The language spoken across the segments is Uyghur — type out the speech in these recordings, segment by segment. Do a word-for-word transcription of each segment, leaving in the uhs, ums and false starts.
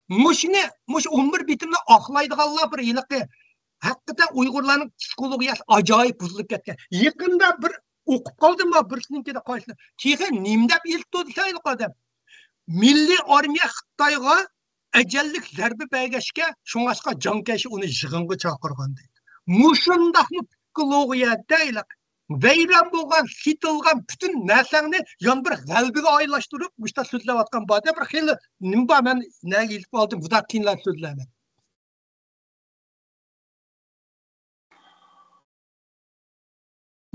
مۇشۇنى، مۇشۇ ئون بىر بېتىمنى ئاقلايدىغانلار بىر ھېلىقى، ھەقىقەتەن ئۇيغۇرلارنىڭ پسىخولوگىيەسى ئاجايىپ بۇزۇلۇپ كەتكەن. يېقىندا بىر ئوقۇپ قالدىم، ما بىرسىنىڭكىدە قايسى، تېخى نېمە دەپ ئېلىپ تۇردى ھېلىقى ئادەم؟ مىللىي ئارمىيە خىتايغا ئەجەللىك زەربە بەرگەچكە، شۇڭلاشقا جاڭ كەيشى ئۇنى يىغىنغا چاقىرغان دەيدۇ. مۇشۇنداقمۇ پسىخولوگىيە دەيلى. ۋەيران بولغان، سېتىلغان پۈتۈن نەرسەڭنى يەنە بىر غەلىبىگە ئايلاشتۇرۇپ، مۇشۇنداق سۆزلەۋاتقان بار-دە، بىر خېلى نېمە بار، مەن نەگە ئېلىپ بارغىنىم، بۇنداق قىيىنلار سۆزلەيمەن.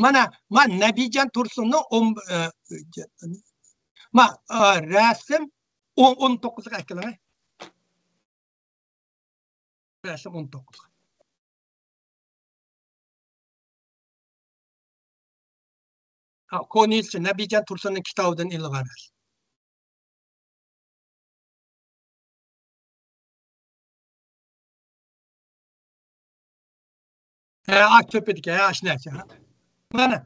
مانا، مانا نەبىجان تۇرسۇننىڭ ئون، ئە، ما، ئە، رەسىم ئون، ئون توققۇزغا ئەكېلىڭ. رەسىم ئون توققۇزغا. ھا، كونا يېزىچە نەبىجان تۇرسۇننىڭ كىتابىدىن ئېلىنغان رەسىم. ھە، ئا، تۆپىدىكى، ھە، ئاشۇ نەرسە. مانا.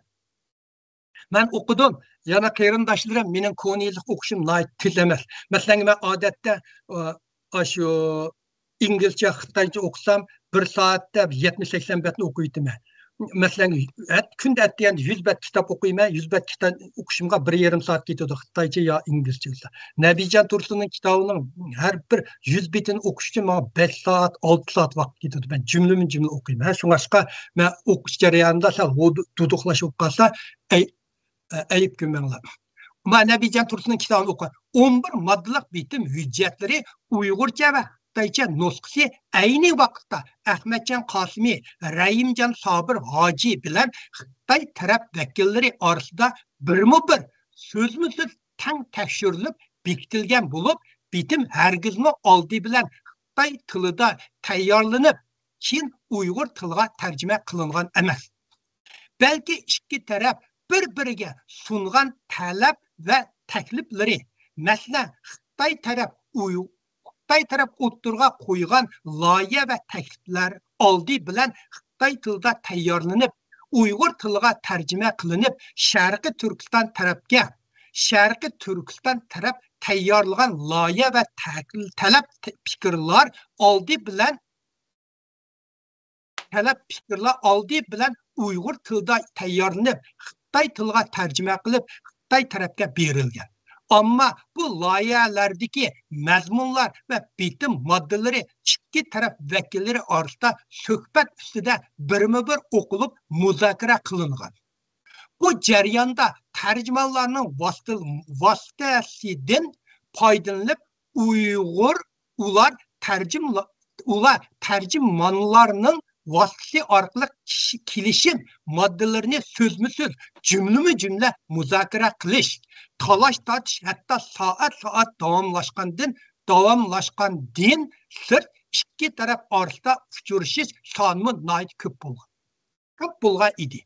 مەن ئوقۇدۇم. يەنە قېرىنداشلىرىم، مېنىڭ كونا يېزىق ئوقۇشۇم ناھايىتى تېز ئەمەس. مەسىلەن، مەن ئادەتتە، ئا، ئاشۇ ئىنگلىزچە، خىتايچە ئوقۇسام، بىر سائەتتە يەتمىش سەكسەن بەتنى ئوقۇيتتىم مەن. مەسىلەن، ئەت-، كۈندە ئەتىگەندە يۈز بەت كىتاب ئوقۇيمەن، يۈز بەت كىتاب ئوقۇشۇمغا بىر يېرىم سائەت كېتىدۇ، خىتايچە يا ئىنگلىزچە بولسا. نەبىجان تۇرسۇننىڭ كىتابىنىڭ ھەر بىر يۈز بېتىنى ئوقۇش ئۈچۈن ماڭا بەش سائەت، ئالتە سائەت ۋاقىت كېتىدۇ. مەن جۈملىمۇ جۈملە ئوقۇيمەن. ھە، شۇڭلاشقا مەن ئوقۇش جەريانىدا سەل ھودۇ-، دۇدۇقلاش بولۇپ قالسا، ئەي-، ئەيىب كۆرمەڭلار. ما نەبىجان تۇرسۇننىڭ كىتابىنى ئوقۇڭ. ئون بىر ماددىلىق بېتىم ھۆججەتلىرى ئۇيغۇرچە ۋە خىتايچە نۇسخىسى ئەينى ۋاقىتتا ئەخمەتجان قاسىمى، رەھىمجان سابىر ھاجى بىلەن خىتاي تەرەپ ۋەكىللىرى ئارىسىدا بىرمۇ بىر سۆزمۇ سۆز تەڭ تەكشۈرۈلۈپ بېكىتىلگەن بولۇپ، بېتىم ھەرگىزمۇ ئالدى بىلەن خىتاي تىلىدا تەييارلىنىپ، كېيىن ئۇيغۇر تىلىغا تەرجىمە قىلىنغان ئەمەس. بەلكى ئىككى تەرەپ بىر-بىرىگە سۇنغان تەلەپ ۋە تەكلىپلىرى، مەسىلەن، خىتاي تەرەپ ئۇي-، خىتاي تەرەپ ئوتتۇرىغا قويغان لايىھە ۋە تەكلىپلەر ئالدى بىلەن خىتاي تىلىدا تەييارلىنىپ، ئۇيغۇر تىلىغا تەرجىمە قىلىنىپ، شەرقىي تۈركىستان تەرەپكە، شەرقىي تۈركىستان تەرەپ تەييارلىغان لايىھە ۋە تەكل-، تەلەپ، پىكىرلەر ئالدى بىلەن تەلەپ پىكىرلەر ئالدى بىلەن ئۇيغۇر تىلىدا تەييارلىنىپ، خىتاي تىلىغا تەرجىمە قىلىپ، خىتاي تەرەپكە بېرىلگەن. ئەمما بۇ لايىھەلەردىكى مەزمۇنلار ۋە بېتىم ماددىلىرى ئىككى تەرەپ ۋەكىللىرى ئارىسىدا سۆھبەت ئۈستىدە بىرمۇ بىر ئوقۇلۇپ مۇزاكىرە قىلىنغان. بۇ جەرياندا تەرجىمانلارنىڭ ۋاسىتە-، ۋاسىتەسىدىن پايدىلىنىپ، ئۇيغۇر، ئۇلار تەرجىملا-، ئۇلار تەرجىمانلارنىڭ ۋاسىتىسى ئارقىلىق كىشى-، كېلىشىم ماددىلىرىنى سۆزمۇ سۆز، جۈملىمۇ جۈملە مۇزاكىرە قىلىش، تالاش تارتىش ھەتتا سائەت سائەت داۋاملاشقاندىن، داۋاملاشقاندىن سىرت ئىككى تەرەپ ئارىسىدا ئۇچرىشىش سانىمۇ ناھايىتى كۆپ بولغان. كۆپ بولغان ئىدى.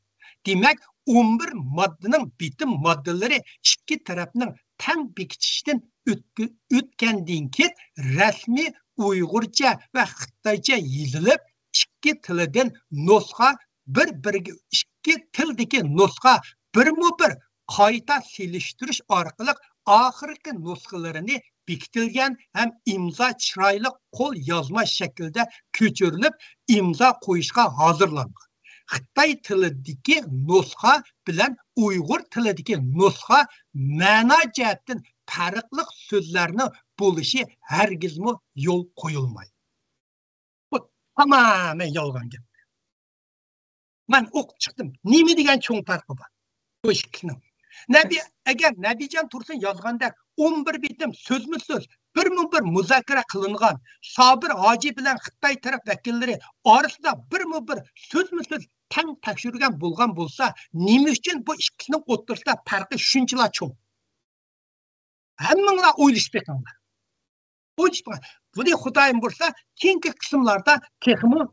دېمەك، ئون بىر ماددىنىڭ بېتىم ماددىلىرى ئىككى تەرەپنىڭ تەڭ بېكىتىشىدىن ئۆتكە-، ئۆتكەندىن كېيىن، رەسمىي ئۇيغۇرچە ۋە خىتايچە يېزىلىپ، ئىككى تىلىدىن نۇسخا بىر-بىرىگە، ئىككى تىلدىكى نۇسخا بىرمۇ بىر قايتا سېلىشتۇرۇش ئارقىلىق ئاخىرقى نۇسخىلىرىنى بېكىتىلگەن ھەم ئىمزا چىرايلىق قول يازما شەكىلدە كۆچۈرۈلۈپ، ئىمزا قويۇشقا ھازىرلانغان. خىتاي تىلىدىكى نۇسخا بىلەن ئۇيغۇر تىلىدىكى نۇسخا مەنا جەھەتتىن پەرقلىق سۆزلەرنىڭ بولۇشى ھەرگىزمۇ يول قويۇلمايدۇ. بۇ تامامەن يالغان گەپ. مەن ئوقۇپ چىقتىم. نېمە دېگەن چوڭ پەرقى بار بۇ ئىككىسىنىڭ؟ نەبى، ئەگەر نەبىجان تۇرسۇن يازغاندەك ئون بىر بېتىم سۆزمۇ سۆز، بىرمۇ بىر مۇزاكىرە قىلىنغان، سابىر ھاجى بىلەن خىتاي تەرەپ ۋەكىللىرى ئارىسىدا بىرمۇ بىر سۆزمۇ سۆز تەڭ تەكشۈرگەن بولغان بولسا، نېمە ئۈچۈن بۇ ئىككىسىنىڭ ئوتتۇرىسىدا پەرقى شۇنچىلا چوڭ؟ ھەممىڭلار ئويلىشىپ بېقىڭلار. ئويلىشىپ بېقىڭ. بۇنى خۇدايىم بۇيرۇسا، كېيىنكى قىسىملاردا تېخىمۇ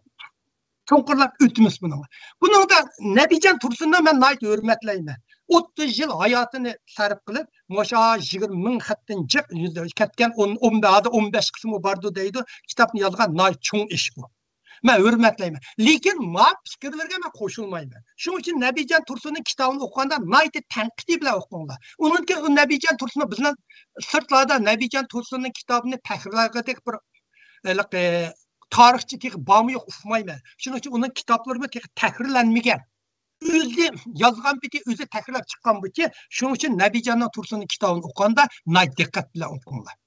چوڭقۇرلاپ ئۆتىمىز بۇنىڭغا. بۇنىڭدا نەبىجان تۇرسۇننى مەن ناھايىتى ھۆرمەتلەيمەن. ئوتتۇز يىل ھاياتىنى سەرپ قىلىپ، مۇشۇ يىگىرمە مىڭ خەتتىن جىق يۈز-، كەتكەن ئون، ئون، ھازىر ئون بەش قىسمى باردۇ دەيدۇ. كىتابنى يازغان ناھايىتى چوڭ ئىش بۇ. مەن ھۆرمەتلەيمەن. لېكىن ما پىكىرلىرىگە مەن قوشۇلمايمەن. شۇنىڭ ئۈچۈن نەبىجان تۇرسۇننىڭ كىتابىنى ئوقۇغاندا ناھايىتى تەنقىدىي بىلەن ئوقۇڭلار. ئۇنىڭدىن كېيىن ئۇ نەبىجان تۇرسۇننى بىزنىڭ سىرتلاردا نەبىجان تۇرسۇننىڭ كىتابىنى پەخىرلەيدىغاندەك بىر ھېلىقى تارىخچى تېخى بارمۇ يوق ئۇقمايمەن. شۇنىڭ ئۈچۈن ئۇنىڭ كىتابلىرىمۇ تېخى تەھرىرلەنمىگەن. ئۆزى يازغان پېتى ئۆزى تەھرىرلەپ چىققان بۇ. شۇنىڭ ئۈچۈن نەبىجاننىڭ تۇرسۇننىڭ كىتابىنى ئوقۇغاندا ناھايىتى دىققەت بىلەن ئوقۇڭلار.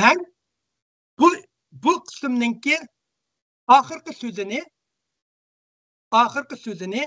مەن بۇ بۇ قىسىمنىڭكى ئاخىرقى سۆزىنى ئاخىرقى سۆزىنى